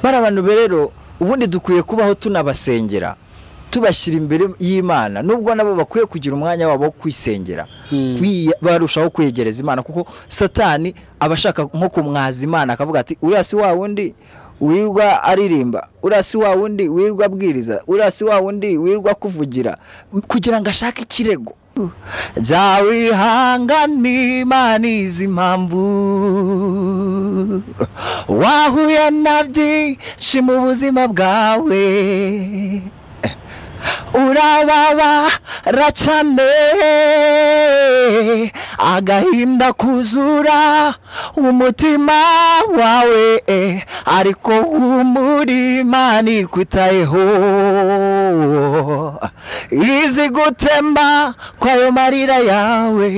Bari abantu rero ubundi dukwiye kubaho tunabasengera, tubashyira imbere y'Imana, nubwo nabo bakwiye kugira umwanya wabo wo kwisengera, barushaho kwegereza Imana, kuko Satani aba ashaka nko kumwaza Imana, akavuga ati uriya si wa wundi wirirwa aririmba, uriya si wa wundi wirirwa abwiriza, uriya si wa wundi wirirwa kuvugira, kugira ngo ashake ikirego. Jya wihangana, Imana izi impamvu wahuye na byinshi mu buzima bwawe, urababara cyane, agahinda kuzura umutima wawe, ariko humura, Imana ikwitayeho, izi gutemba kw'ayo marira yawe,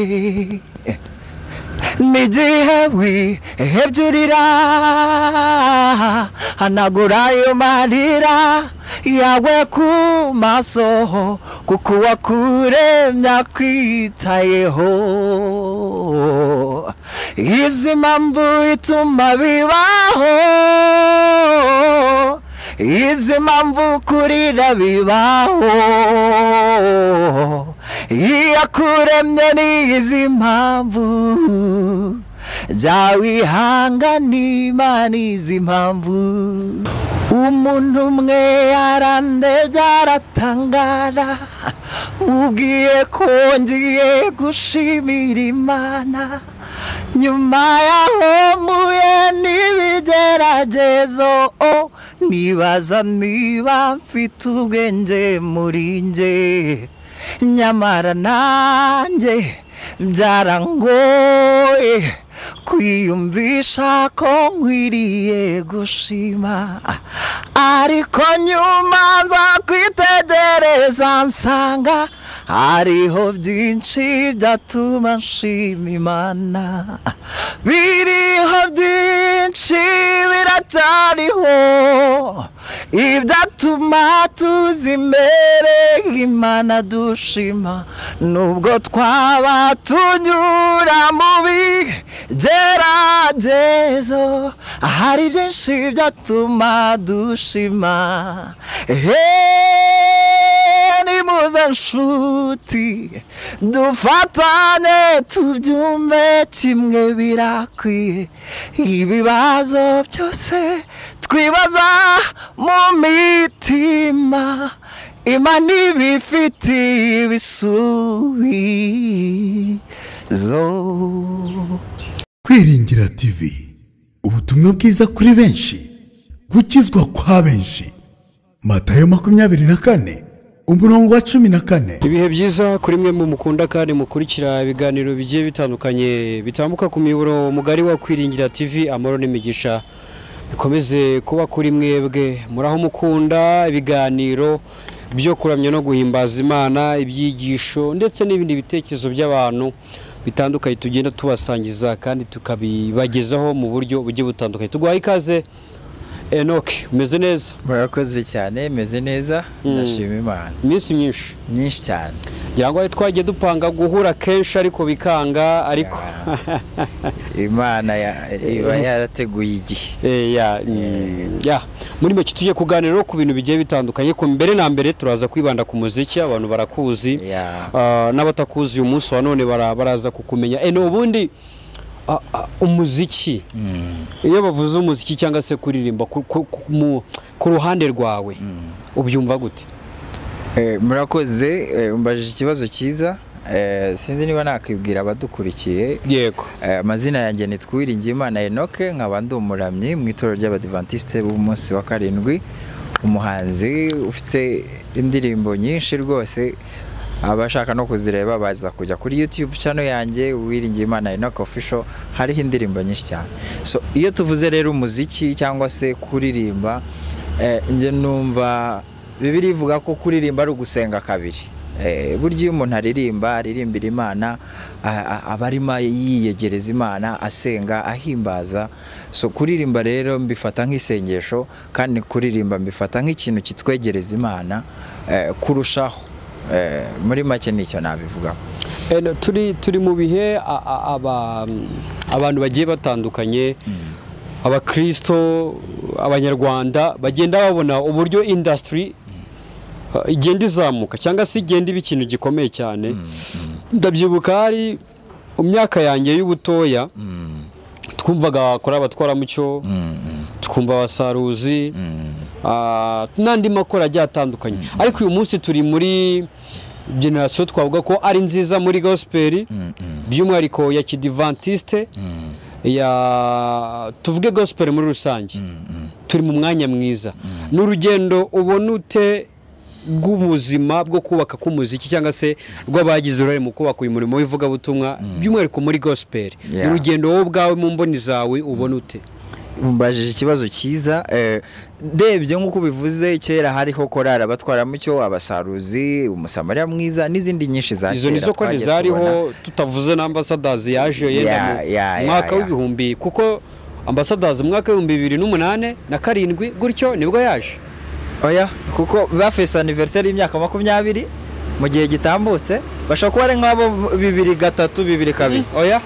n'igihe wihebye urira, hanagura ayo marira yawe ku maso, kuko uwakuremye akwitayeho. Izi mpamvu ituma bibaho, izi mpamvu kurira bibaho, iyakuremye n'izi mpamvu. Jya wihangana, Imana izi impamvu. Umuntu umwe yarandebye aratangara, mubwiye ko ngiye gushimira Imana, nyuma yaho mpuye n'ibigeragezo, nibaza niba mfite ubwenge muri njye, nyamara nanjye byarangoye kwiyumvisha ko nkwiriye gushima, ariko nyuma nza kwitegereza nsanga hariho byinshi byatuma nshima Imana, biriho byinshi biracyariho ibyatuma tuza imbere Imana dushima, nubwo twaba tunyura mu bigeragezo, hari byinshi byatuma dushima. Nimuze nshuti dufatane tubyumve kimwe, birakwiye ibibazo byose twibaza mu mitima, Imana ibifitiye ibisubizo. Kwiringira TV, ubutumwa bwiza kuri benshi, gukizwa kwa benshi. Matayo 24 umurongo wa 14. Ibihe byiza kuri mwe mu mukunda kandi mukurikira ibiganiro bigiye bitandukanye bitambuka ku miyoboro mugari wa Kwiringira TV. Amahoro n'imigisha bikomeze kuba kuri mwebwe muraho mukunda ibiganiro byo kuramya no guhimbaza Imana, ibyigisho ndetse n'ibindi bitekerezo by'abantu bitandukanye tugenda tubasangiza kandi tukabibagezaho mu buryo bugiye butandukanye. Tuguhaye ikaze Enoch, umeze neza? Murakoze cyane, meze neza, ndashima Imana. Iminsi myinshi myinshi cyane, ngira ngo twagiye dupanga guhura kenshi ariko bikanga, ariko Imana iba yarateguye igihe. Muri make tugiye kuganira ku bintu bigiye bitandukanye. Ku mbere na mbere turaza kwibanda ku muziki, abantu barakuzi n'abatakuzi uyu munsi wa none baraza kukumenya. Ubundi umuziki, iyo bavuze umuziki cyangwa se kuririmba ku ruhande rwawe ubyumva gute? Murakoze, umbajije ikibazo cyiza. Sinzi niba nakwibwira abadukurikiye. Yego. Amazina yanjye ni Twiringiyimana Enoch, nkaba ndi umuramyi mu itorero ry'Abadiventiste b'umunsi wa 7, umuhanzi ufite indirimbo nyinshi rwose. Abashaka no kuzireba baza kujya kuri YouTube channel yanjye Uwiringiyimana Enoch Official, hariho indirimbo nyinshi cyane. So iyo tuvuze rero umuziki cyangwa se kuririmba, nge numva Bibiliya ivuga ko kuririmba ari ugusenga kabiri. Burya iyo umuntu aririmba aririmbira Imana, aba arimo yiyegereza Imana, asenga, ahimbaza. So kuririmba rero mbifata nk'isengesho, kandi kuririmba mbifata nk'ikintu kitwegereza Imana kurushaho. Muri make nicyo nabivuga. Turi mu bihe abantu bagiye batandukanye, Abakristo, Abanyarwanda bagenda babona uburyo industry igenda izamuka cyangwa se igenda iba ikintu gikomeye cyane. Ndabyibuka hari mu myaka yanjye y'ubutoya, twumvaga kuri Abatwaramucyo, twumva Abasaruzi n'andi makoro agiye atandukanye, ariko uyu munsi turi muri generation twavuga ko ari nziza muri gospel, by'umwihariko ya kidivantiste, ya tuvuge gospel muri rusange. Turi mu mwanya mwiza. Ni urugendo ubona ute rw'ubuzima bwo kubaka k'umuziki cyangwa se rw'abagize uruhare mu kubaka uyu murimo w'ivugabutumwa, by'umwihariko muri gospel? Ni urugendo wowe ubwawe mu mboni zawe ubona ute? Mbajije ikibazo cyiza. Ndebye nk'uko bivuze, kera hariho korari Abatwaramucyo, Abasaruzi, Umusamariya Mwiza n'izindi nyinshi za Izo nizo kera ko twagiye zariho tubona. Tutavuze na Ambassadors yaje yenda mu mwaka w'ibihumbi, kuko Ambassadors mu mwaka w'2008 na 7 gutyo nibwo yaje. Oya, kuko bafese anniversaire y'imyaka 20 mu gihe gitambutse, bashobora kuba ari nk'abo 2003, 2002. Oya.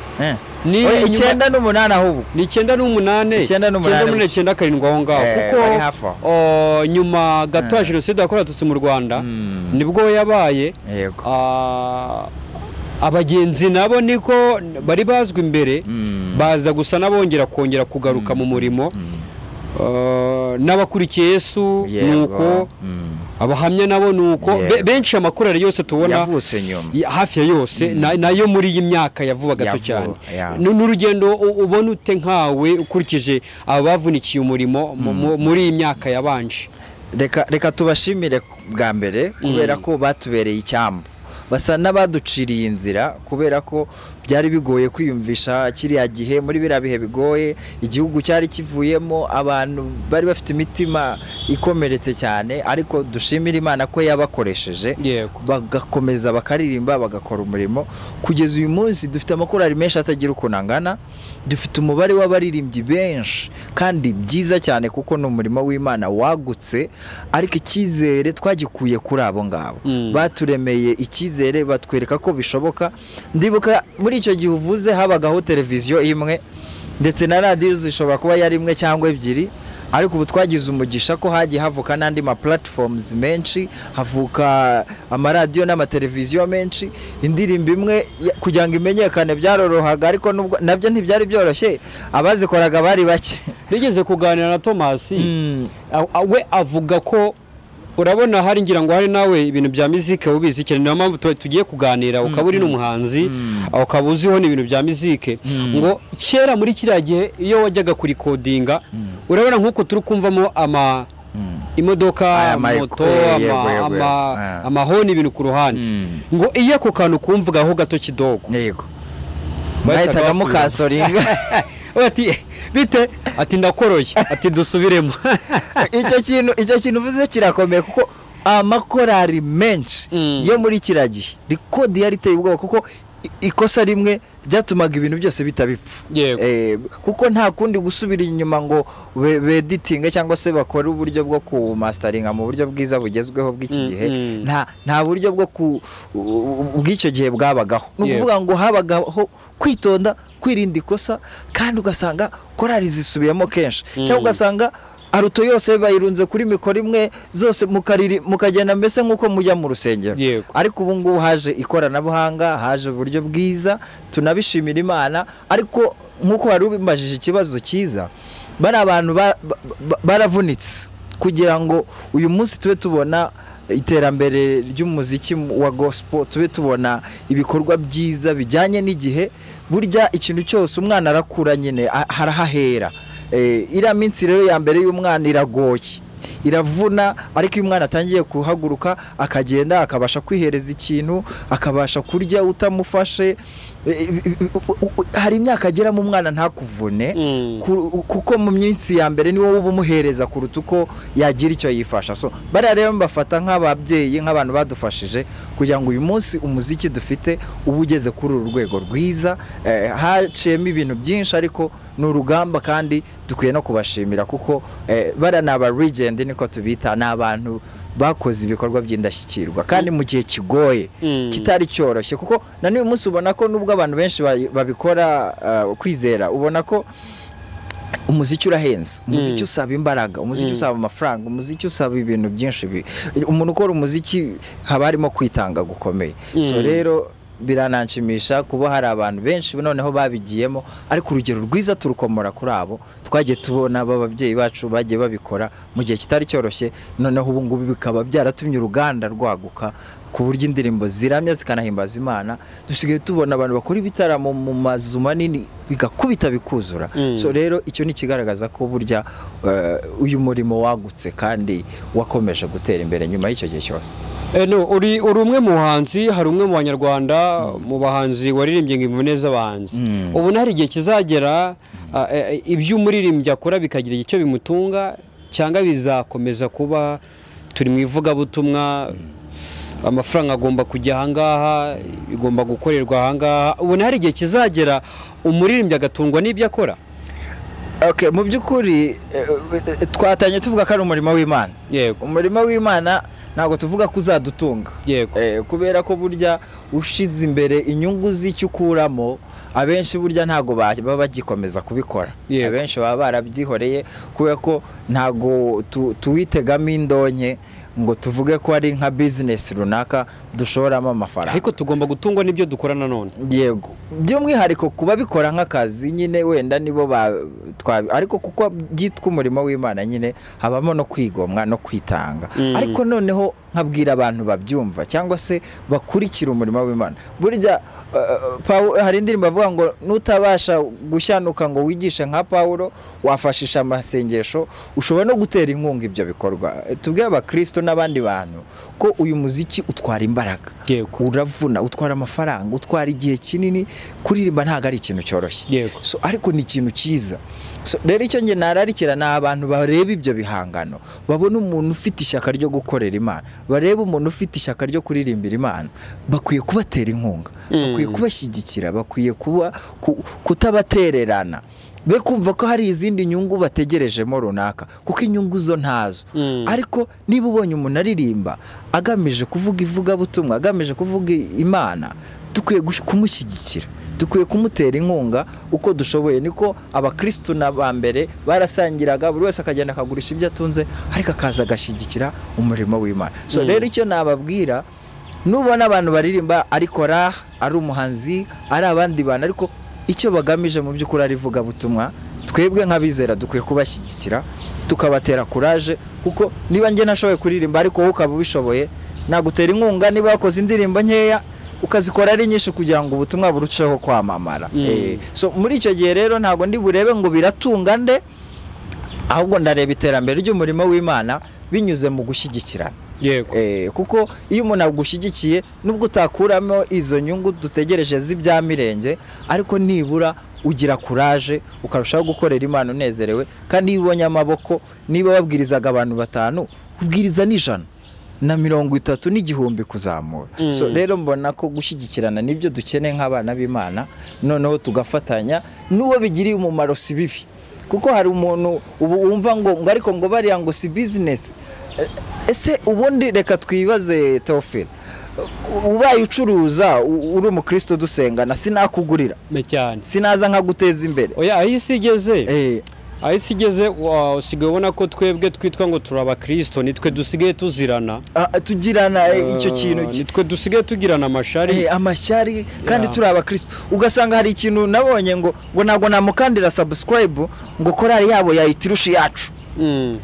Ni Oya, 98 ahubwo. Ni 98. 98. 97 aho ngaho, kuko Bari hafi aho. Nyuma gato ya Jenoside yakorewe Abatutsi mu Rwanda nibwo yabaye. Abagenzi nabo niko bari bazwi imbere, baza gusa n'abongera kongera kugaruka mu murimo. N'abakurikiye Yesu nuko, Abahamya nabo nuko. Benshi amakorari yose tubona Yavutse nyuma. Hafi ya yose nayo muri iyi myaka ya vuba gato cyane. Ni urugendo ubona ute nkawe ukurikije abavunikiye umurimo muri iyi myaka yabanje? Reka tubashimire bwa mbere kubera ko batubereye icyambu, basa n'abaduciriye inzira, kubera ko byari bigoye kwiyumvisha kiriya gihe, muri biriya bihe bigoye igihugu cyari kivuyemo, abantu bari bafite imitima ikomeretse cyane, ariko dushimire Imana ko yabakoresheje bagakomeza bakaririmba, bagakora umurimo kugeza uyu munsi. Dufite amakorali menshi atagira ukuntu angana, dufite umubare w'abaririmbyi benshi kandi byiza cyane, kuko ni umurimo w'Imana wagutse, ariko icyizere twagikuye kuri abo ngabo. Baturemeye icyizere, batwereka ko bishoboka. Ndibuka muri icyo gihe uvuze habagaho televiziyo imwe, ndetse na radiyo zishobora kuba yari imwe cyangwa ebyiri, ariko ubu twagize umugisha ko hagiye havuka n'andi ma platforms menshi, havuka amaradiyo n'amateleviziyo menshi. Indirimbo imwe kugira ngo imenyekane byarorohaga, ariko nubwo nabyo ntibyari byoroshye, abazikoraga bari bake. Nigeze kuganira na Thomas, we avuga ko urabona hari, ngira ngo hari nawe ibintu bya muzike ubizi cyane, niyo mpamvu tugiye kuganira, ukaba uri n'umuhanzi, ukaba uziho n'ibintu bya muzike, ngo kera muri kiriya gihe iyo wajyaga kurikodinga, urabona nk'uko turi kumvamo ama imodoka, Aya moto, yego, amahoni, ibintu ku ruhande, ngo iyo ako kantu kumvugaho gato kidogo, bahitaga Mwahitaga basubira. Mukasoringa. Ati bite? Ati ndakoroye. Ati dusubiremo. Icyo kintu uvuze kirakomeye, kuko amakorari menshi yo muri kiriya gihe record yari iteye ubwoba, kuko ikosa rimwe ryatumaga ibintu byose bitabipfa. Kuko nta kundi gusubira inyuma ngo beditinge cyangwa se bakore uburyo bwo kumasteringa mu buryo bwiza bugezweho bw'iki gihe. Nta buryo bwo ku bw'icyo gihe bwabagaho. Ni ukuvuga ngo habagaho kwitonda, kwirinda ikosa, kandi ugasanga korali zisubiyemo kenshi, cyangwa ugasanga alto yose bayirunze kuri mikoro imwe zose, mukariri mukagenda mbese nk'uko mujya mu rusengero. Ariko ubu ngubu haje ikoranabuhanga, haje uburyo bwiza, tunabishimira Imana. Ariko nk'uko wari ubimbajije ikibazo cyiza, bari abantu baravunitse kugira ngo uyu munsi tube tubona iterambere ry'umuziki wa gospel, tube tubona ibikorwa byiza bijyanye n'igihe. Burya ikintu cyose, umwana arakura nyine, harahahera. Iriya minsi rero ya mbere y'umwana iragoye, iravuna, ariko iyo umwana atangiye kuhaguruka, akagenda, akabasha kwihereza ikintu, akabasha kurya utamufashe, hari imyaka ageramo umwana ntakuvune, kuko mu minsi ya mbere ni wowe uba umuhereza kuruta uko yagira icyo yifasha. So bariya rero mbafata nk'ababyeyi, nk'abantu badufashije kugira ngo uyu munsi umuziki dufite uba ugeze kuri uru rwego rwiza. Haciyemo ibintu byinshi, ariko ni urugamba, kandi dukwiye no kubashimira, kuko bariya ni aba legend, niko tubita, ni abantu bakoze ibikorwa by'indashyikirwa kandi mu gihe kigoye, kitari cyoroshye, kuko na n'uyu munsi ubona ko nubwo abantu benshi babikora, kwizera, ubona ko Umuziki urahenze, umuziki usaba imbaraga, umuziki usaba amafaranga, umuziki usaba ibintu byinshi. Umuntu ukora umuziki haba harimo kwitanga gukomeye. So rero birananshimisha kuba hari abantu benshi noneho babigiyemo, ariko urugero rwiza turukomora kuri abo twagiye tubona b'ababyeyi bacu bagiye babikora mu gihe kitari cyoroshye, noneho ubu ngubu bikaba byaratumye uruganda rwaguka ku buryo indirimbo ziramya zikanahimbaza Imana. Dusigaye tubona abantu bakora ibitaramo mu mazu manini bigakubita bikuzura. So rero icyo ni ikigaragaza ko burya uyu murimo wagutse kandi wakomeje gutera imbere nyuma y'icyo gihe cyose. No, uri umwe mu bahanzi, hari umwe mu banyarwanda mu bahanzi waririmbye ngo imvune z'abahanzi. Ubu hari igihe kizagera ibyo umuririmbyi akora bikagira icyo bimutunga, cyangwa bizakomeza kuba turi mu ivugabutumwa, amafaranga agomba kujya ahangaha, bigomba gukorerwa ahangaha. Ubona hari igihe kizagera umuririmbyi agatungwa n'ibyo akora? Okay, mu by'ukuri twatanye tuvuga ko ari umurimo w'Imana. Yego. Umurimo w'Imana ntabwo tuvuga ko uzadutunga. Yego. Kubera ko burya ushize imbere inyungu z'icyo ukuramo, abenshi burya ntago baba bagikomeza kubikora. Abenshi baba barabyihoreye kubera ko ntago tuwitegamo indonke ngo tuvuge ko ari nka business runaka dushoramo amafaranga. Ariko tugomba gutungwa n'ibyo dukora nanone. Yego. By'umwihariko kuba bikora nk'akazi nyine wenda nibo ariko kuko byitwa umurimo w'Imana nyine habamo no kwigomwa no kwitanga. Ariko noneho nkabwira abantu babyumva cyangwa se bakurikira umurimo w'Imana. Burya hari indirimbo avuga ngo nutabasha gushyanuka ngo wigishe nka Paulo, wafashisha amasengesho, ushobora no gutera inkunga ibyo bikorwa. Tubwire abakristo n'abandi bantu ko uyu muziki utwara imbaraga. Uravuna, utwara amafaranga, utwara igihe kinini. Kuririmba ntago ari ikintu cyoroshye. So ariko ni ikintu cyiza. So rero icyo nge nararikira ni abantu bareba ibyo bihangano, babona umuntu ufite ishyaka ryo gukorera Imana, bareba umuntu ufite ishyaka ryo kuririmbira Imana, bakwiye kubatera inkunga, bakwiye kubashyigikira, bakwiye kuba kutabatererana, be kumva ko hari izindi nyungu bategerejemo runaka, kuko inyungu zo ntazo. Ariko niba ubonye umuntu aririmba agamije kuvuga ivugabutumwa, agamije kuvuga Imana, dukwiye kumushyigikira, dukwiye kumutera inkunga uko dushoboye. Niko abakristo n'abambere barasangiraga, buri wese akagenda akagurisha ibyo atunze, ariko akaza agashyigikira umurimo w'Imana. So rero icyo nababwira, nubona abantu baririmba ariko ari umuhanzi, ari abandi bantu, ariko icyo bagamije mu by'ukuri ari ivugabutumwa, twebwe nk'abizera dukwiye kubashyigikira, tukabatera courage, kuko niba njye nashoboye kuririmba ariko wowe ukaba ubishoboye, nagutera inkunga niba wakoze indirimbo nkeya ukazikora ari nyinshi kugira ngo ubutumwa burusheho kwamamara. So muri icyo gihe rero ntago ndi burebe ngo biratunga nde, ahubwo ndareba iterambere ry'umurimo w'Imana binyuze mu gushyigikirana. Yego. Kuko iyo umuntu agushyigikiye nubwo utakuramo izo nyungu dutegereje z'ibyamirenge, ariko nibura ugira courage ukarushaho gukorera Imana unezerewe. Kandi iyo ubonye amaboko, niba wabwirizaga abantu 5, ubwiriza n'ijana na 30 n'igihumbi kuzamura. So rero mbona ko gushyigikirana nibyo dukeneye nk'abana b'Imana, noneho tugafatanya n'uwo bigiriye umumaro si bibi. Kuko hari umuntu ubu wumva ngo ariko ngo bariya ngo si business. Ese ubundi reka twibaze Theophile, ubaye ucuruza uri umukristo dusengana, sinakugurira cyane, sinaza nkaguteza imbere. Oya, aho isi igeze, aho isi igeze usigaye ubona ko twebwe twitwa ngo turi abakristo, nitwe dusigaye tuzirana, tugirana icyo kintu, nitwe dusigaye tugirana amashari, amashyari, kandi turi abakristo. Ugasanga hari ikintu nabonye ngo ntabwo namukandira subscribe ngo korari yabo yayitirusha yacu.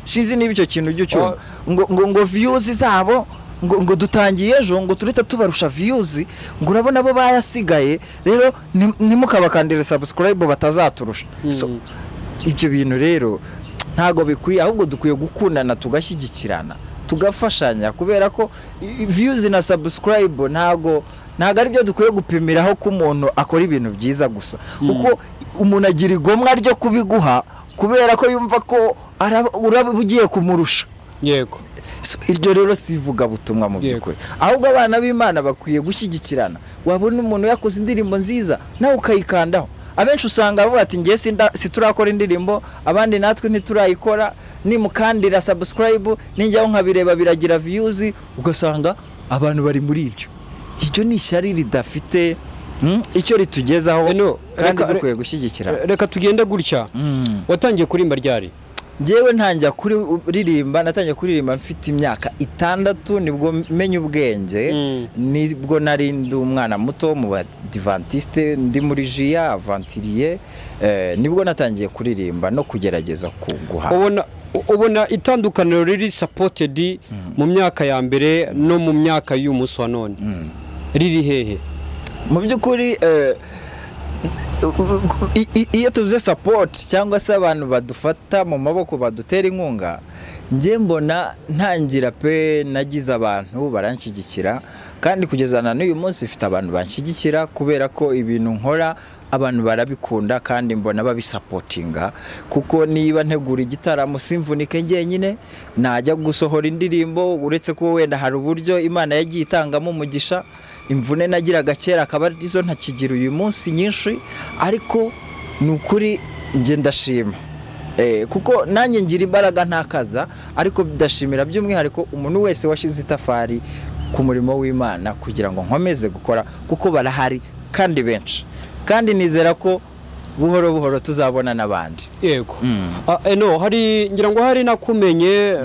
Sinzi niba icyo kintu ujya ucyumva, ngo views zabo ngo dutangiye ejo ngo turita tubarusha views, ngo urabona bo bayasigaye, rero ntimukabakandire subscribe batazaturusha. So ibyo bintu rero ntago bikwiye, ahubwo dukwiye gukundana, tugashyigikirana, tugafashanya, kubera ko views na subscribe ntago ari byo dukwiye gupimiraho ko umuntu akora ibintu byiza gusa, kuko umuntu agira igomwa ryo kubiguha kubera ko yumva ko uraba ugiye kumurusha. Yego. Iryo rero si ivugabutumwa mu by'ukuri, ahubwo abana b'Imana bakwiye gushyigikirana. Wabona umuntu yakoze indirimbo nziza nawe ukayikandaho. Abenshi usanga bavuga ati ngiye siturakora indirimbo, abandi natwe ntiturayikora, nimukandira subscribe ninjyaho nkabireba biragira views, ugasanga abantu bari muri ibyo. Iryo ni ishyari ridafite Icyo ritugezaho kandi dukwiye gushyigikira. Reka tugende gutya. Watangiye kuririmba ryari? Njyewe ntangira kuririmba, natangiye kuririmba mfite imyaka 6, nibwo menye ubwenge, nibwo nari ndi umwana muto mu Badivantiste, ndi muri Jia Aventurier, nibwo natangiye kuririmba no kugerageza kuguha. Ubona itandukaniro riri supported mu myaka ya mbere no mu myaka y'uyu munsi wa none riri hehe? Mu by'ukuri iyo tuvuze support cyangwa se abantu badufata mu maboko badutera inkunga, njye mbona ntangira pe nagize abantu baranshyigikira, kandi kugeza na n'uyu munsi mfite abantu banshyigikira kubera ko ibintu nkora abantu barabikunda kandi mbona babisapotinga, kuko niba ntegura igitaramo simvunike njyenyine, najya gusohora indirimbo, uretse ko wenda hari uburyo Imana yagiye itangamo umugisha, imvune nagiraga kera akaba arizo ntakigira uyu munsi nyinshi, ariko ni ukuri njye ndashima kuko nanjye ngira imbaraga ntakaza, ariko ndashimira by'umwihariko umuntu wese washize itafari ku murimo w'Imana kugira ngo nkomeze gukora, kuko barahari kandi benshi, kandi nizera ko buhoro buhoro tuzabona n'abandi. Yego. Eno hari ngira ngo hari nakumenye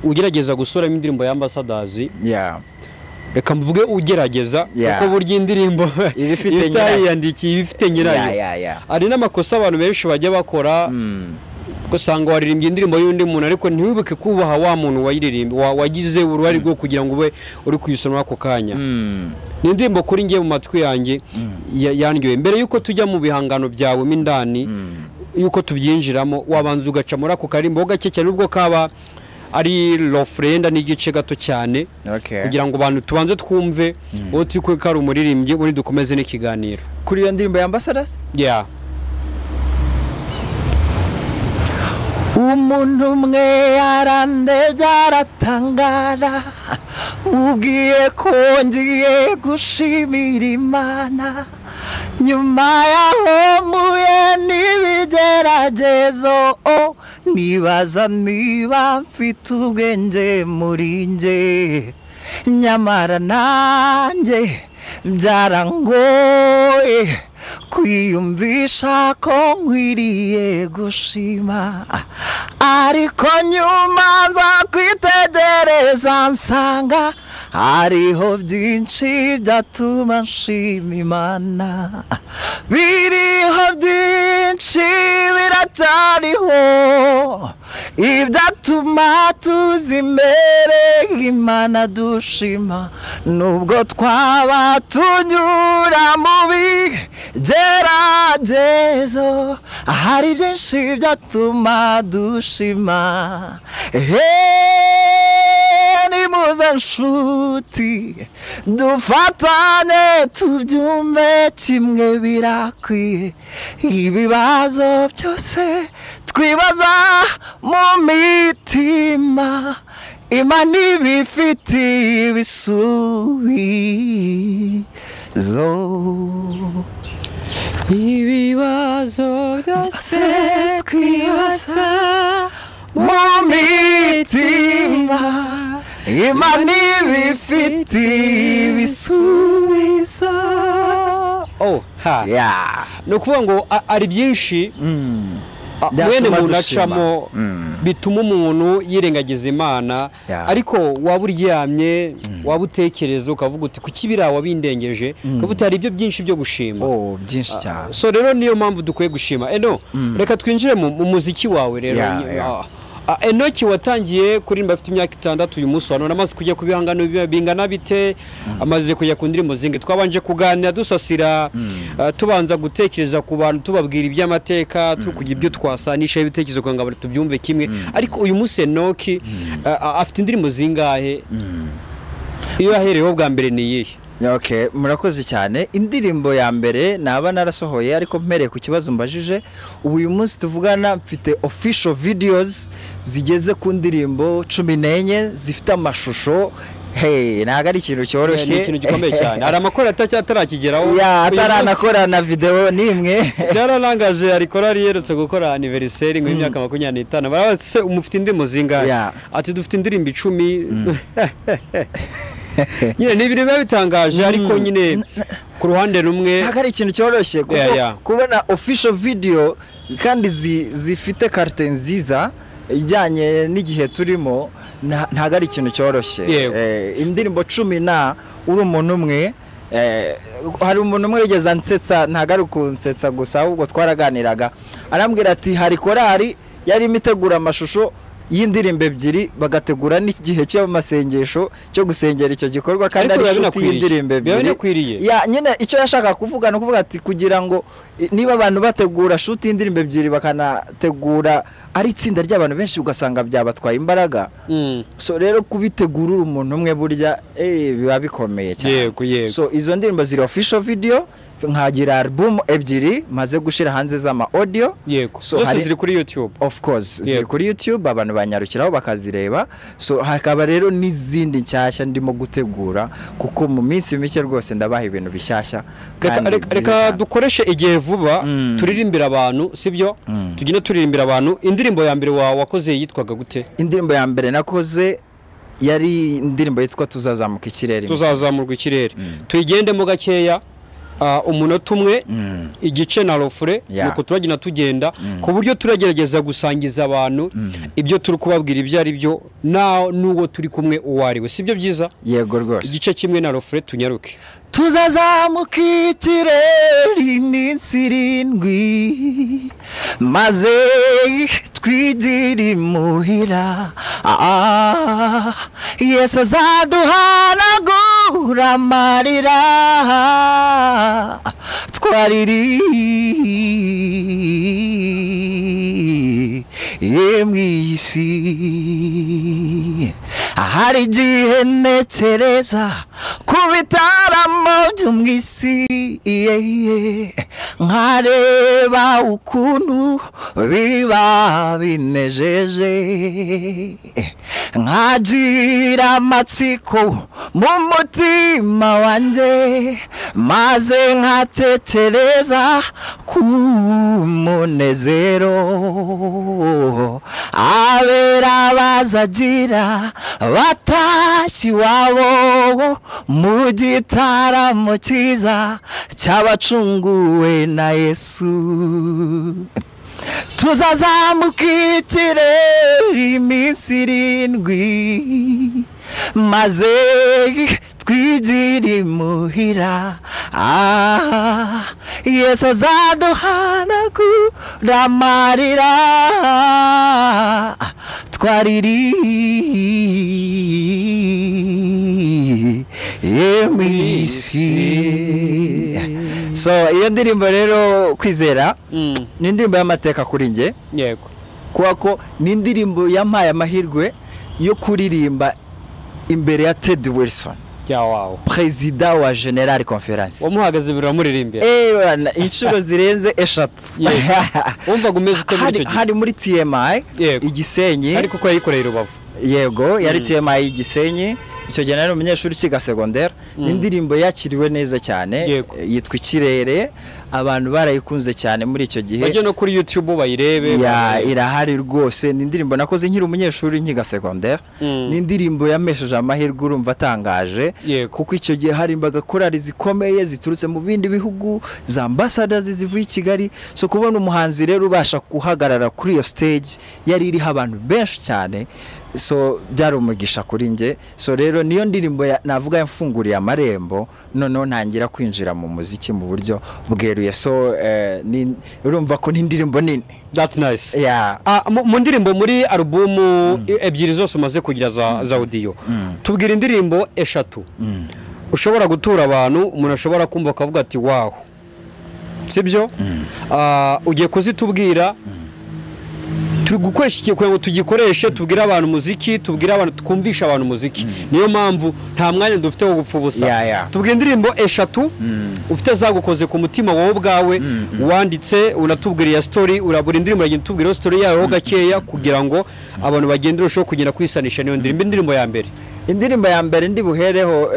ugerageza gusuramo indirimbo ya Ambassadors. Yeah. Reka mvuge ugerageza, kuko burya indirimbo itayiyandikiye ifite nyirayo. Ari n'amakosa abantu benshi bajya bakora, ugasanga waririmbye indirimbo y'undi muntu ariko ntiwibuke kubaha wa muntu wayiririmba, wagize uruhare rwo kugira ngo ube uri kuyisoma ako kanya. Ni indirimbo kuri ngiye mu matwi yanjye yandyoye. Mbere yuko tujya mu bihangano byawe mindani, yuko tubyinjiramo, wabanza ugaca muri ako karimbo gake cyane, ubwo kaba ari lofrenda n'igice gato cyane, kugira ngo abantu tubanze twumve uwo turi kumwe ko ari umuririmbyi, ubundi dukomeze n'ikiganiro kuri iyo ndirimbo ya Ambassadors. Yeah. Umuntu umwe yarandebye aratangara, mubwiye ko ngiye gushimira Imana, nyuma yaho mpuye n'ibigeragezo, nibaza niba mfite ubwenge muri njye, nyamara nanjye byarangoye kwiyumvisha ko nkwiriye gushima, ariko nyuma nza kwitegereza nsanga hariho byinshi byatuma nshima Imana, biriho byinshi biracyariho ibyatuma tuza imbere Imana dushima, nubwo twaba tunyura mu bigeragezo, hari byinshi byatuma dushima. Nimuze nshuti dufatane tubyumve kimwe, birakwiye ibibazo byose twibaza mu mitima, Imana ibifite ibisubizo. Ibibazo byose twibaza mu mitima, Imana ibifite ibisubizo. Oh, ha. Yeah. Ni ukuvuga ngo ari byinshi mwene muntu acamo bituma umuntu yirengagiza Imana, ariko waba uryamye, waba utekereza ukavuga uti kuki biriya wabindengeje, ukavuga uti hari ibyo byinshi byo gushima. Oh, byinshi cyane. So rero niyo mpamvu dukwiye gushima. Eno, reka twinjire mu muziki wawe rero. Enoki watangiye kuririmba afite imyaka 6, uyu munsi wa none amaze kujya ku bihangano bingana bite, amaze kujya ku ndirimbo zinge. Twabanje kuganira dusasira, tubanza gutekereza ku bantu, tubabwira iby'amateka, turi kugira ibyo twasanisha ibitekerezo kugira ngo tubyumve kimwe. Ariko uyu munsi Enoki afite indirimbo zingahe? Iyo yahereyeho bwa mbere ni iyihe? Okay, murakoze cyane. Indirimbo ya mbere naba narasohoye, ariko mpereye ku kibazo mbajije, ubu uyu munsi tuvugana mfite official videos zigeze ku ndirimbo 14 zifite amashusho. Hey, ntago ari ikintu cyoroshye, ni ikintu gikomeye cyane. Hari amakora atarakigeraho, ataranakora na video nimwe. Byararangaje, ari korari yerutse gukora anniversary ngo imyaka 25, barabatse umufite indirimbo zingahe? Ati dufite indirimbo 10. Nyine ni ibintu biba bitangaje, ariko nyine ku ruhande rumwe ntabwo ari ikintu cyoroshye, kuko kubona official video kandi zifite qualité nziza ijyanye n'igihe turimo, ntabwo ari ikintu cyoroshye. Indirimbo 10 na uri umuntu umwe. Hari umuntu umwe wigeze ansetsa, ntabwo ari ukunsetsa gusa, ahubwo twaraganiraga, arambwira ati hari korari yarimo itegura amashusho y'indirimbo 2, bagategura n'igihe cy'amasengesho cyo gusengera icyo gikorwa, kandi Ariko ari biba inshuti binakwiriye. y'indirimbo Biba 2. binakwiriye. Ya, nyine icyo yashaka kuvuga ni ukuvuga ati kugira ngo niba abantu bategura shoot y'indirimbo 2, bakanategura ari itsinda ry'abantu benshi, ugasanga byabatwaye imbaraga. So rero kubitegura uri umuntu umwe burya biba bikomeye cyane. Yego yego. So izo ndirimbo ziri official video, nkagira album 2 maze gushira hanze z'ama audio. So Zose hari- ziri kuri YouTube. Of course ziri kuri YouTube, abantu banyarukiraho bakazireba. So hakaba rero n'izindi nshyashya ndimo gutegura, kuko mu minsi mike rwose ndabaha ibintu bishyashya Reka kandi reka byiza reka cyane. dukoreshe igihe vuba, turirimbira abantu, sibyo? Tugende turirimbira abantu. Indirimbo ya mbere wakoze yitwaga gute? Indirimbo ya mbere nakoze yari indirimbo yitwa Tuzazamuka Ikirere. Tuzazamurwa Ikirere. Tuyigendemo gakeya, umunota umwe, igice na refrain, nuko turagenda tugenda ku buryo turagerageza gusangiza abantu ibyo turi kubabwira ibyo ari byo na n'uwo turi kumwe uwo ari we, sibyo byiza? Yego rwose. Igice kimwe na refrain, tunyaruke. Tuzazamuka ikirere iminsi 7, maze twigire imuhira. Yesu azaduhanagura amarira twaririye mu iyi si. Hari igihe ntekereza ku bitaramo byo mu isi, nkareba ukuntu biba binejeje, nkagira amatsiko mu mutima wanjye, maze nkatekereza ku munezero abera bazagira batashye iwabo mu gitaramo cyiza cy'abacunguwe na Yesu. Tuzazamuka ikirere iminsi 7, maze twigire imuhira. Yesu azaduhanagura amarira twaririye mu isi. So iyo ndirimbo rero, Kwizera, ni indirimbo y'amateka kuri njye, kubera ko ni indirimbo yampaye amahirwe yo kuririmba imbere ya Ted Wilson, Ya, wow. perezida wa General Conference. Wamuhagaze imbere uramuririmbira? Bana, inshuro zirenze 3. Wumvaga umeze ute muri Hari, icyo gihe? hari muri TMI Igisenyi. Ariko ko yayikoreye i Rubavu. Yego, yari TMI Igisenyi. Icyo gihe nari umunyeshuri ukiga secondaire. Ni indirimbo yakiriwe neza cyane, yitwa Ikirere, abantu barayikunze cyane muri icyo gihe. Bajye no kuri YouTube bayirebe. Ya, irahari rwose. Ni indirimbo nakoze nkiri umunyeshuri nkiga secondaire. Ni indirimbo yamesheje amahirwe, urumva, atangaje, kuko icyo gihe harimbaga korali zikomeye ziturutse mu bindi bihugu, za ambassadors zivuye i Kigali. So kubona umuhanzi rero ubasha guhagarara kuri iyo stage yari iriho abantu benshi cyane, so byari umugisha kuri njye. So rero niyo ndirimbo navuga yamfunguriye amarembo, noneho ntangira kwinjira mu muziki mu buryo bweruye. So urumva ko ni indirimbo nini. That's nice. Yeah. Mu ndirimbo muri alubumu 2 zose umaze kugira za audio, tubwira indirimbo 3 ushobora gutura abantu, umuntu ashobora kumva akavuga ati wow, sibyo? Ugiye kuzitubwira, turi gukoresha iki kugira ngo tugikoreshe, tubwire abantu umuziki, tubwire abantu, twumvishe abantu umuziki. Niyo mpamvu nta mwanya dufite wo gupfa ubusa. Tubwire indirimbo 3 ufite zagukoze ku mutima wowe ubwawe wanditse, unatubwira iya story. Urabura indirimbo, uragenda utubwira story yayo gakeya kugira ngo abantu bagende urushaho kugenda kwisanisha n'iyo ndirimbo. Indirimbo ya mbere. Indirimbo ya mbere ndi buhereho,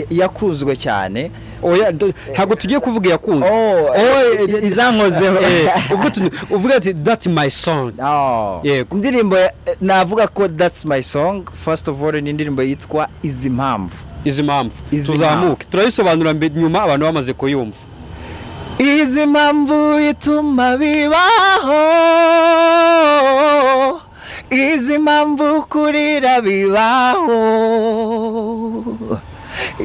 yakunzwe cyane. Oya, ntabwo tugiye kuvuga iyakunzwe. Oh, izankozeho. Uvuga ati "That's my song". Oh. Yego. Indirimbo navuga ko that's my song, first of all, ni indirimbo yitwa Izi Mpamvu. Izi mpamvu tuzamuke turayisobanura nyuma abantu bamaze kuyumva. Izi mpamvu ituma bibaho, izi mpamvu kurira bibaho,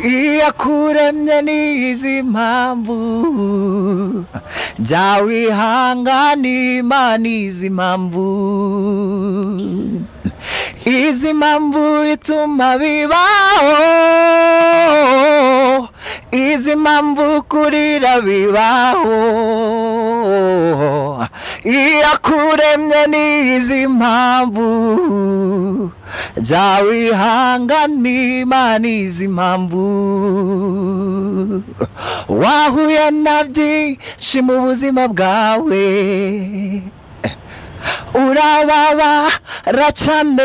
iyakuremye ni izi mpamvu, jya wihangana Imana izi mpamvu. Izi mpamvu ituma bibaho, izi mpamvu kurira bibaho, iyakuremye ni izi mpamvu, jya wihangana Imana izi mpamvu. Wahuye na byinshi mu buzima bwawe, urababara cyane,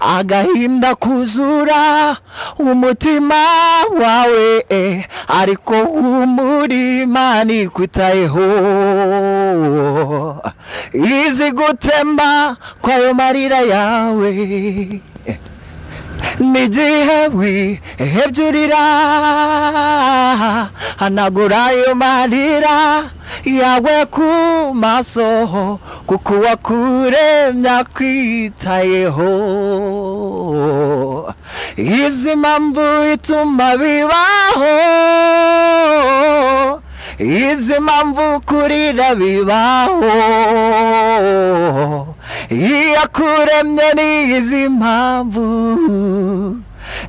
agahinda kuzura umutima wawe, ariko humura Imana ikwitayeho. Izi gutemba kwayo marira yawe, n'igihe wihebye urira, hanagura ayo marira yawe ku maso, kuko uwakuremye akwitayeho. Izi mpamvu ituma bibaho, izi mpamvu kurira bibaho, iyakuremye ni izi mpamvu,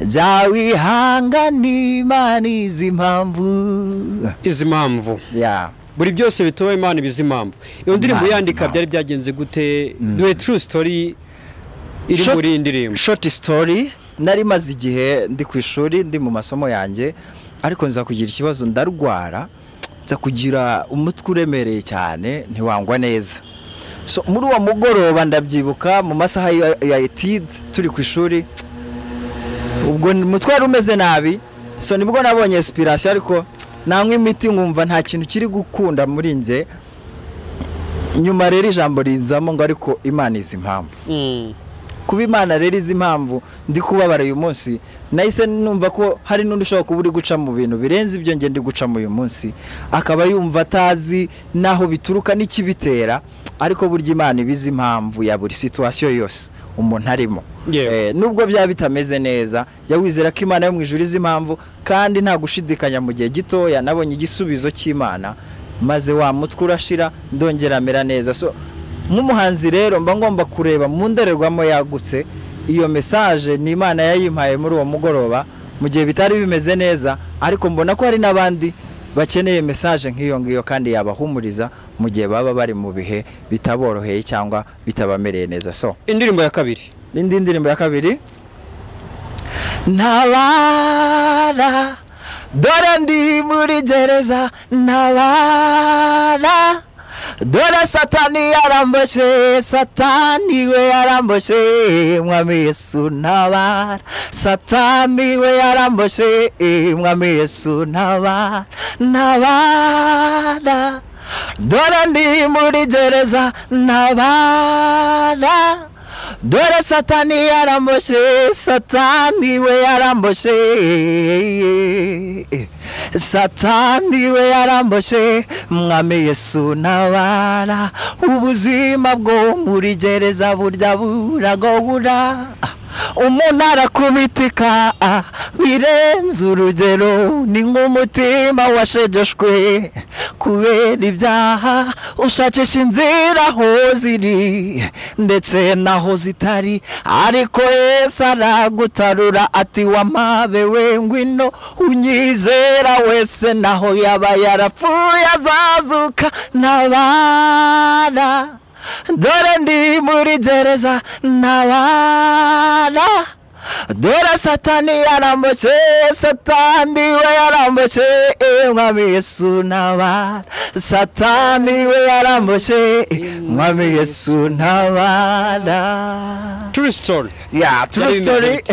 jya wihangana Imana izi mpamvu. Izi mpamvu buri byose bituma Imana ibizi impamvu. Iyo ndirimbo yandika byari byagenze gute? Duhe true story iri muri indirimbo. Short story, nari maze igihe ndi ku ishuri ndi mu masomo yanjye, ariko nza kugira ikibazo ndarwara, nza kugira umutwe uremereye cyane ntiwangwa neza. So muri uwo mugoroba ndabyibuka mu masaha ya etid turi ku ishuri, ubwo umutwe wari umeze nabi. So nibwo nabonye inspiration, ariko nanywa imiti nkumva nta kintu kiri gukunda muri nge. Nyuma rero ijambo rinzamo ngo ariko Imana izi impamvu. Kuba Imana rero izi impamvu ndi kubabara uyu munsi, nahise numva ko hari n'undi ushobora kuba uri guca mu bintu birenze ibyo nge ndi guca mu uyu munsi, akaba yumva atazi naho bituruka n'ikibitera, ariko burya Imana ibizi impamvu ya buri situation yose umuntu arimo. Nubwo byaba bitameze neza, jya wizera ko Imana yo mu ijuru izi impamvu, kandi nta gushidikanya mu gihe gitoya nabonye igisubizo cy'Imana, maze wa mutwe urashira ndongera amera neza. So nk'umuhanzi rero mba ngomba kureba mu ndorerwamo yagutse. Iyo message ni Imana yayimpaye muri uwo mugoroba mu gihe bitari bimeze neza, ariko mbona ko hari n'abandi bakeneye message nk'iyo ngiyo kandi yabahumuriza mu gihe baba bari mu bihe bitaboroheye cyangwa bitabamereye neza. So indirimbo ya kabiri, indi ndirimbo ya kabiri, ntabara dore ndi muri gereza, ntabara dore Satani yaramboshe, Satani we yaramboshe, Mwami Yesu ntabara, Satani we yaramboshe, Mwami Yesu ntabara, ntabara dore ndi muri gereza, ntabara dore Satani yaramboshe, Satani we yaramboshe, Satani we yaramboshe, Mwami Yesu ntabara. Ubuzima bwo muri gereza burya buragora, umuntu arakubitika birenze urugero, ni nk'umutima washegeshwe kubera ibyaha, ushakisha inzira aho ziri ndetse naho zitari, ariko Yesu aragutarura ati wamabe we ngwino unyizera wese naho yaba yarapfuye azazuka. Ntabara dore ndi muri gereza, ntabara dore Satani yaramboshe, Satani we yaramboshe, Mwami Yesu ntabara, Satani we yaramboshe, Mwami Yesu ntabara. True story. Yeah, true story.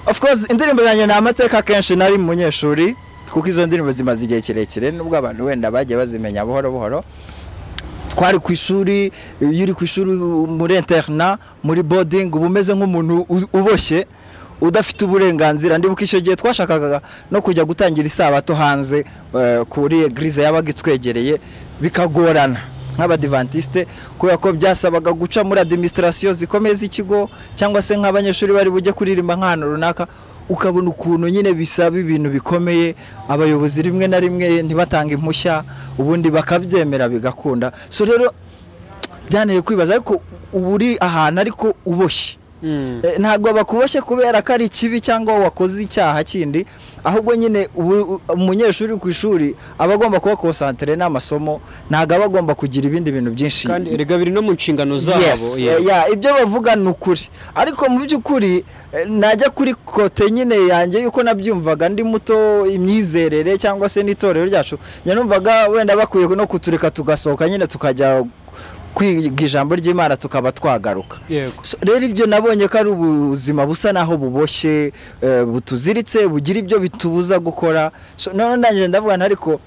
Of course indirimbo yanjye ni amateka kenshi nari munyeshuri, kuko izo ndirimbo zimaze igihe kirekire nubwo abantu wenda bagiye bazimenya buhoro buhoro. Twari ku ishuri, iyo uri ku ishuri muri internat, muri boarding, uba umeze nk'umuntu uboshye, udafite uburenganzira. Ndibuka icyo gihe twashakaga no kujya gutangira isabato hanze kuri eglise yabaga itwegereye, bikagorana nk'abadivantiste kubera ko byasabaga guca muri administration zikomeye z'ikigo, cyangwa se nk'abanyeshuri bari bujye kuririmba nk'ahantu runaka, ukabona ukuntu nyine bisaba ibintu bikomeye, abayobozi rimwe na rimwe ntibatanga impushya, ubundi bakabyemera bigakunda. So rero byanteye kwibaza, ariko uba uri ahantu ariko uboshye. Ntabwo bakuboshye kubera ko ari ikibi cyangwa wakoze icyaha kindi, ahubwo nyine umunyeshuri ku ishuri aba agomba kuba concentré n'amasomo, ntabwo aba agomba kugira ibindi bintu byinshi, kandi erega biri no mu nshingano zabo. Ibyo bavuga ni ukuri, ariko mu by'ukuri najya kuri kote nyine yanjye yuko nabyumvaga ndi muto, imyizerere cyangwa se n'itorero ryacu, numvaga wenda bakwiye no kutureka tugasohoka nyine tukajya kwiga ijambo ry'Imana tukaba twagaruka. Rero ibyo nabonye ko ari ubuzima busa naho buboshye, butuziritse, bugira ibyo bitubuza gukora. None ndangije ndavuga nti ariko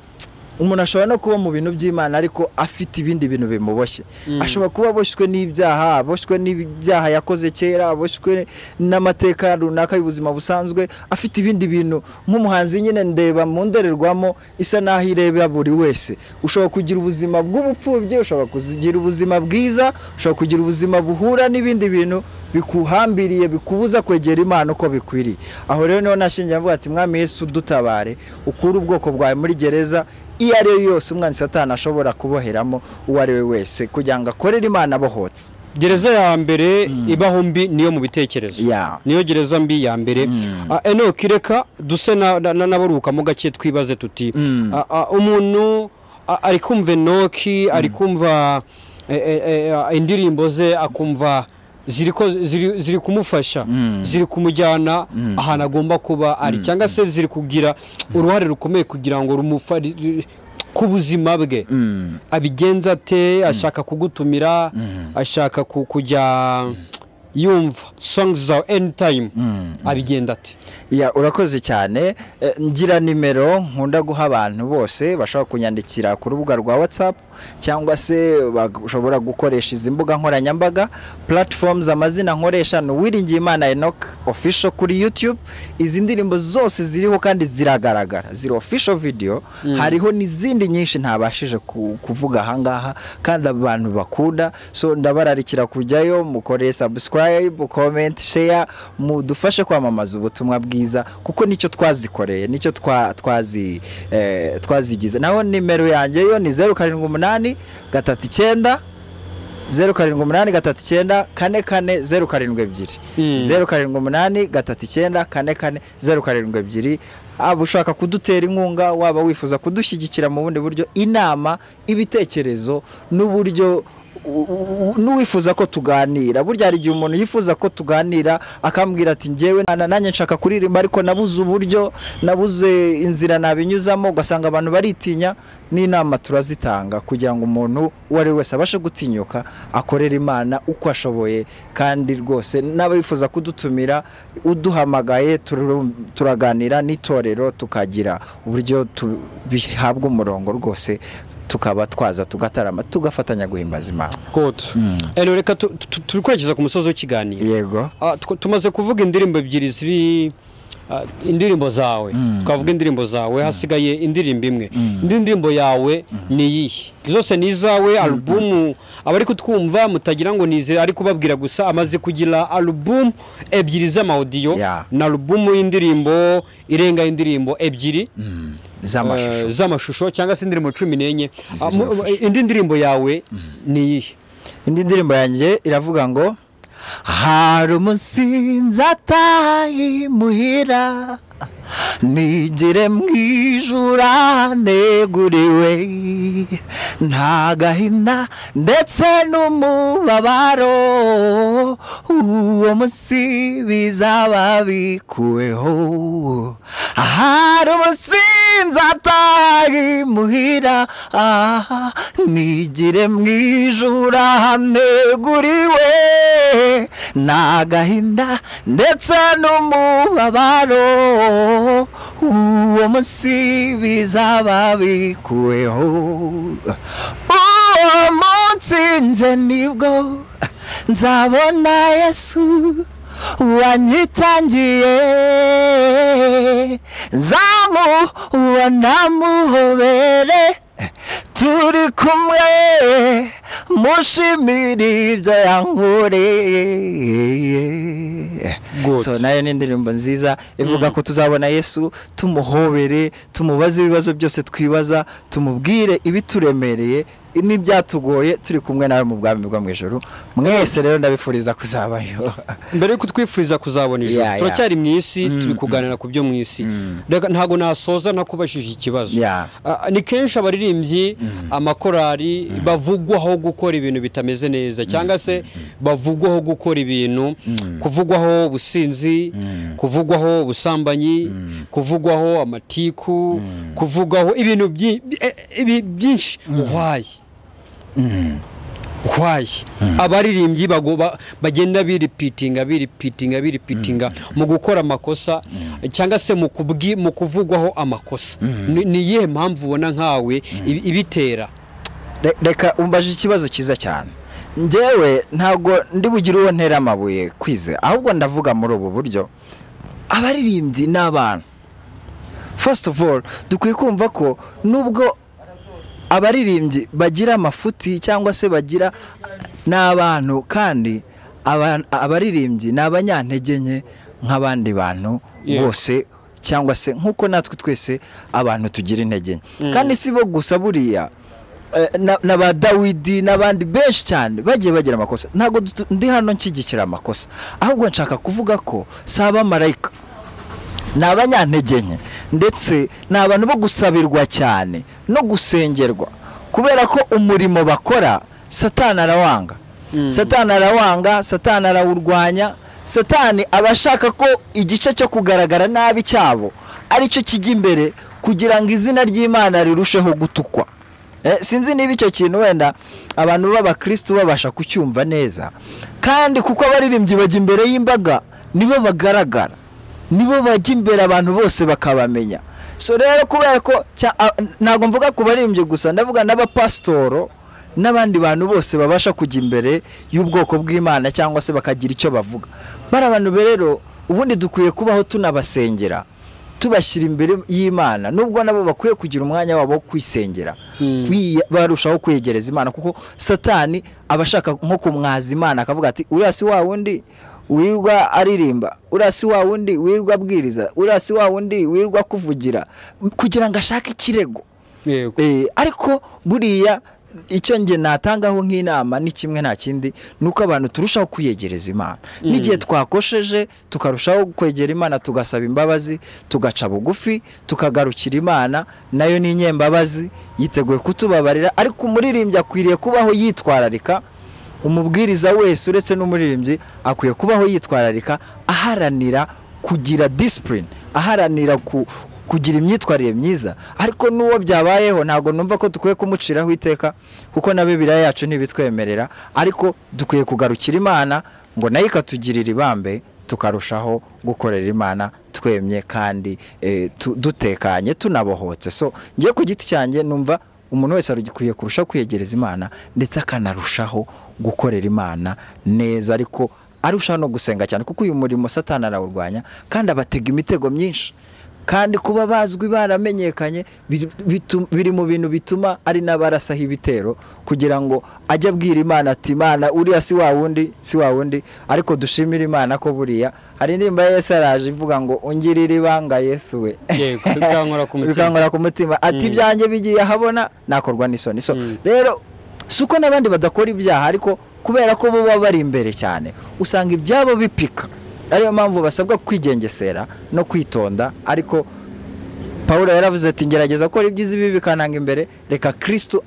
umuntu ashobora no kuba mu bintu by'Imana ariko afite ibindi bintu bimuboshye. Ashobora kuba aboshywe n'ibyaha, aboshywe n'ibyaha yakoze kera, aboshywe n'amateka runaka y'ubuzima busanzwe, afite ibindi bintu. Nk'umuhanzi nyine ndeba mu ndorerwamo isa naho ireba buri wese. Ushobora kugira ubuzima bw'ubupfubyi, ushobora kugira ubuzima bwiza, ushobora kugira ubuzima buhura n'ibindi bintu bikuhambiriye bikubuza kwegera Imana uko bikwiriye. Aho rero niho nashingiye mvuga ati Mwami Yesu dutabare, ukure ubwoko bwawe muri gereza iyo ari yo yose umwanzi Satani ashobora kuboheramo uwo ari we wese, kugira ngo akorere Imana abohotse. Gereza ya mbere ibaho mbi niyo mu bitekerezo, niyo gereza mbi ya mbere. Enoch, reka duse n'abaruhuka mu gake, twibaze tuti umuntu ari kumva Enoch, ari kumva indirimbo ze, akumva ziri kumufasha, ziri kumujyana ahantu agomba kuba ari, cyangwa se ziri kugira uruhare rukomeye kugira ngo ku buzima bwe. Abigenza ate? Ashaka kugutumira, ashaka kujya yumva songs zawe anytime, abigenda ate? Urakoze cyane. Ngira nimero nkunda guha abantu bose bashobora kunyandikira ku rubuga rwa WhatsApp, cyangwa se bashobora gukoresha izi mbuga nkoranyambaga platforms. Amazina nkoresha ni Uwiringiyimana Enoch official kuri YouTube. Izi ndirimbo zose ziriho kandi ziragaragara, ziri official video. Hariho n'izindi nyinshi ntabashije kuvuga ahangaha kandi abantu bakunda. So ndabararikira kujyayo, mukore subscribe, comment, share, mudufashe kwamamaza ubutumwa bwiza, kuko nicyo twazikoreye, nicyo twazigize. Naho nimero yanjye yo ni 078 39 078 39 44 072, 078 39 44 072. Aba ushaka kudutera inkunga, waba wifuza kudushyigikira mu bundi buryo, inama, ibitekerezo n'uburyo n'uwifuza ko tuganira. Burya hari igihe umuntu yifuza ko tuganira akambwira ati njyewe nanjye nshaka kuririmba ariko nabuze uburyo, nabuze inzira nabinyuzamo, ugasanga abantu baritinya. N'inama turazitanga kugira ngo umuntu uwo ari we wese abashe gutinyuka akorera Imana uko ashoboye. Kandi rwose n'abifuza kudutumira, uduhamagaye turaganira n'itorero, tukagira uburyo bihabwa umurongo rwose, tukaba twaza tugatarama tugafatanya guhimbaza Imana. Reka turikurikiza ku musozo w'ikiganiro. Yego. Tumaze kuvuga indirimbo ebyiri ziri indirimbo zawe, twavuga indirimbo zawe, hasigaye indirimbo imwe. Indi ndirimbo yawe ni iyihe? Zose ni izawe? Alubumu abari kutwumva mutagira ngo nize ari kubabwira gusa, amaze kugira alubumu ebyiri z'amaudiyo na alubumu y'indirimbo irenga indirimbo ebyiri z'amashusho, cyangwa se indirimbo 14. Indi ndirimbo yawe ni iyihe? Indi ndirimbo yanjye iravuga ngo hari umunsi nzataha imuhira, nigire mu ijuru neguriwe, nta gahinda ndetse n'umubabaro, uwo munsi bizaba bikuweho. Hari umunsi nzataha imuhira, nigire mu ijuru neguriwe, nta gahinda ndetse n'umubabaro, uwo munsi bizaba bikuweho. Uwo munsi nze nibwo nzabona Yesu, Wanyitangiye, nzamubona muhobere, turi kumwe mushimire ibyo yankoreye. So nayo ni indirimbo nziza ivuga ko tuzabona Yesu, tumuhobere, tumubaze ibibazo byose twibaza, tumubwire ibituremereye n'ibyatugoye, turi kumwe nawe mu bwami bwo mu ijuru. Mwese rero ndabifuriza kuzabayo. Mbere yuko twifuriza kuzabona ijuru, turacyari mu isi, turi kuganira ku byo mu isi. Reka ntago nasoza ntakubashije ikibazo. Ni kenshi abaririmbyi, amakorari bavugwaho gukora ibintu bitameze neza, cyangwa se bavugwaho gukora ibintu, kuvugwaho ubusinzi, kuvugwaho ubusambanyi, kuvugwaho amatiku, kuvugwaho ibintu byinshi. Why abaririmbyi bagenda biripitinga biripitinga mu gukora amakosa, cyangwa se mu kuvugwaho amakosa? Ni iyihe mpamvu ubona nkawe ibitera? Reka umbaje ikibazo cyiza cyane. Njyewe ntabwo ndi bugire uwo ntera amabuye kwize, ahubwo ndavuga muri ubu buryo: abaririmbyi ni abantu. First of all, dukwiye kumva ko nubwo abaririmbyi bagira amafuti cyangwa se bagira, n'abantu, kandi abaririmbyi ni abanyantege nke nk'abandi bantu bose, cyangwa se nk'uko natwe twese abantu tugira intege nke. Kandi si bo gusa, buriya na ba Dawidi n'abandi benshi cyane bagiye bagira amakosa. Ntabwo ndi hano nshyigikira amakosa, ahubwo nshaka kuvuga ko si abamarayika, ni abanyantege nke, ndetse ni abantu bo gusabirwa cyane no gusengerwa, kubera ko umurimo bakora Satani arawanga. Satani arawanga, Satani arawurwanya. Satani aba ashaka ko igice cyo kugaragara nabi cyabo aricyo kijya imbere, kugira ngo izina ry'Imana rirusheho gutukwa. Sinzi niba icyo kintu wenda abantu b'abakristu babasha kucyumva neza. Kandi kuko abaririmbyi bajya imbere y'imbaga, nibo bagaragara, nibo bajya imbere abantu bose bakabamenya. So rero kubera ko ntabwo mvuga ku baririmbyi gusa, ndavuga n'abapasitoro n'abandi bantu bose babasha kujya imbere y'ubwoko bw'Imana cyangwa se bakagira icyo bavuga. Bari abantu rero ubundi dukwiye kubaho tunabasengera, tubashyira imbere y'Imana, nubwo nabo bakwiye kugira umwanya wabo wo kwisengera, barushaho kwegereza Imana, kuko Satani aba ashaka nko kumwaza Imana, akavuga ati uriya si wa wundi wirirwa aririmba, uriya si wa wundi wirirwa abwiriza, uriya si wa wundi wirirwa kuvugira, kugira ngo ashake ikirego. Ariko buriya icyo nge natangaho nk'inama ni kimwe nta kindi, nuko abantu turushaho kwiyegereza Imana. N'igihe twakosheje tukarushaho kwegera Imana, tugasaba imbabazi, tugaca bugufi, tukagarukira Imana, nayo ni inyembabazi yiteguye kutubabarira. Ariko umuririmbyi akwiriye kubaho yitwararika, umubwiriza wese uretse n'umuririmbyi akwiye kubaho yitwararika, aharanira kugira discipline, aharanira kugira imyitwarire myiza. Ariko n'uwo byabayeho ntabwo numva ko dukwiye kumuciraho iteka, kuko na Bibiliya yacu ntibitwemerera. Ariko dukwiye kugarukira Imana ngo nayo ikatugirira ibambe, tukarushaho gukorera Imana twemye kandi dutekanye tunabohotse. So ngiye ku giti cyanjye numva umuntu wese aragikwiye kurushaho kwiyegereza Imana, ndetse akanarushaho gukorera Imana neza, ariko arushaho no gusenga cyane, kuko uyu murimo Satani arawurwanya kandi abatega imitego myinshi. Kandi kuba bazwi baramenyekanye biri mu bintu bituma ari n'abarasaho ibitero, kugira ngo ajye abwira Imana ati Imana uriya si wa wundi, si wa wundi. Ariko dushimira Imana ko buriya hari indirimbo ya Yesu araje ivuga ngo ungirire ibanga Yesu we, bikankora ku mutima, ati ibyanjye bigiye ahabona nakorwa n'isoni. So rero si uko n'abandi badakora ibyaha, ariko kubera ko bo baba bari imbere cyane usanga ibyabo bipika. Ariyo mpamvu basabwa kwigengesera no kwitonda. Ariko Paulo yaravuze ati ngerageza gukora ibyiza ibi bikananga imbere, reka Kristo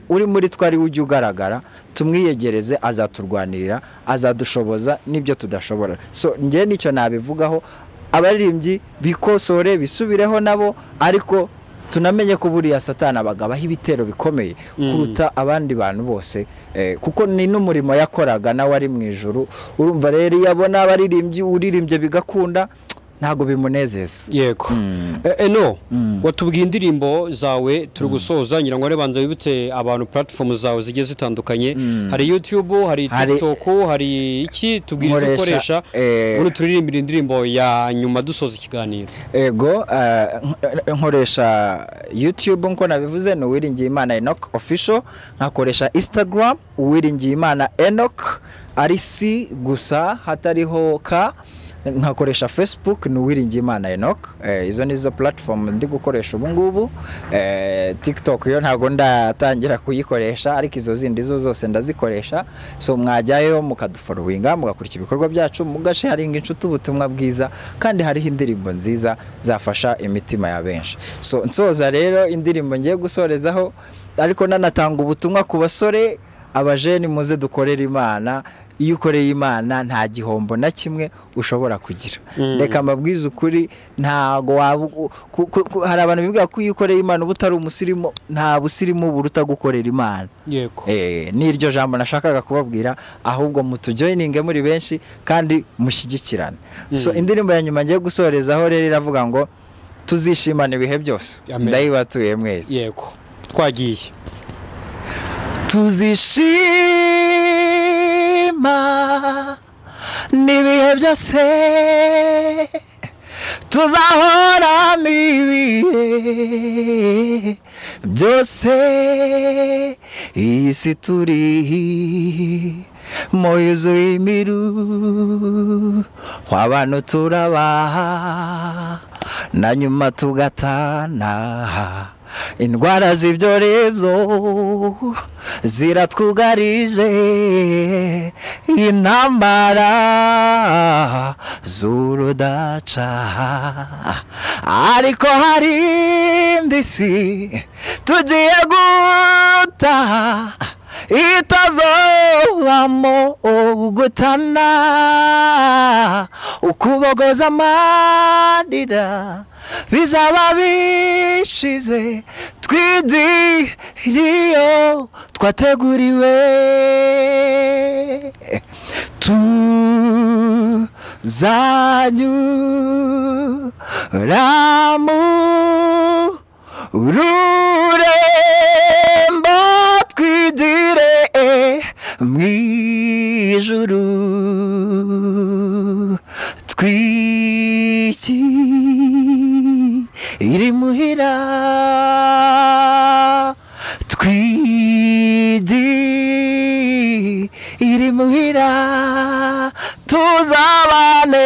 uri muri twari ujye ugaragara, tumwiyegereze, azaturwanirira, azadushoboza n'ibyo tudashobora. So njye nicyo nabivugaho, abaririmbyi bikosore bisubireho nabo, ariko tunamenye ko buriya Satani abagabaho ibitero bikomeye kuruta abandi bantu bose, kuko ni n'umurimo yakoraga nawe ari mu ijuru. Urumva rero iyo abona abaririmbyi uririmbye bigakunda, ntabwo bimunezeza. Yego. Eno, watubwiye indirimbo zawe turi gusoza, ngira ngo banza wibutse abantu platform zawe zigiye zitandukanye. Hari YouTube, hari TikTok, hari iki, tubwiriza ukoresha ubundi turirimbira indirimbo ya nyuma dusoza ikiganiro. Ego, nkoresha YouTube nko nabivuze ni Uwiringiyimana Enoch Official, nkakoresha Instagram Uwiringiyimana Enoch ari C gusa hatariho K, nkakoresha Facebook ni Uwiringiyimana Enoch. Izo nizo platform ndi gukoresha ubu ngubu. TikTok yo ntago ndatangira kuyikoresha, ariko izo zindi zo zose ndazikoresha. So mwajyayo mukadufollowinga, mugakurikira ibikorwa byacu, mugasharinga inshuti ubutumwa bwiza, kandi hariho indirimbo nziza zafasha imitima ya benshi. So nsoza rero indirimbo ngiye gusorezaho, ariko nanatanga ubutumwa ku basore, abajeni, muze dukorere Imana. Iyo ukoreye Imana nta gihombo na kimwe ushobora kugira. Reka mbabwize ukuri, ntago hari abantu bivuga ko iyo ukoreye Imana uba utari umusirimu. Nta busirimu buruta gukorera Imana. Yego. N'iryo jambo nashakaga kubabwira, ahubwo mutujoininge muri benshi kandi mushyigikirane. So indirimbo ya nyuma ngiye gusorezaho rero iravuga ngo tuzishimana ibihe byose. Ndayibatuye mwese. Yego. Twagiye. Tuzishima n'ibihe byose, tuzahora n'ibihe byose, iyi si turi mo yuzuye imiru, abantu turabaha na nyuma tugatana, indwara z'ibyorezo ziratwugarije, intambara z'urudaca, ariko hari indi si tugiye gutaha itazobamo gutana, ukubogoza amarira bizaba bishize, twidiriyo twateguriwe, tuzanyura mu rurembo twigire mw'ijuru, twikiri muhira, twigiri muhira, tuzabane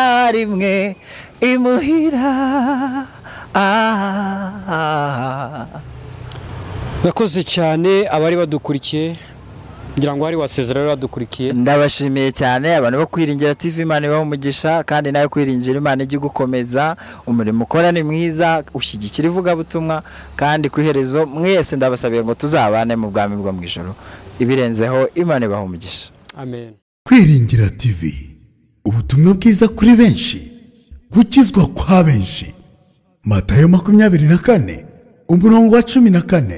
icyarimwe imuhira. Murakoze cyane abari badukurikiye, ngira ngo hari wasezera rero badukurikiye. Ndabashimiye cyane abantu bo Kwiringira TV, Imana ibahe umugisha, kandi nawe Kwiringira Imana ijye gukomeza umurimo ukora ni mwiza, ushyigikira ivugabutumwa, kandi ku iherezo mwese ndabasabiye ngo tuzabane mu bwami bwo mu ijuru. Ibirenzeho Imana ibahe umugisha. Amen. Kwiringira TV, ubutumwa bwiza kuri benshi, gukizwa kwa benshi. Matayo 24 umurongo wa 14.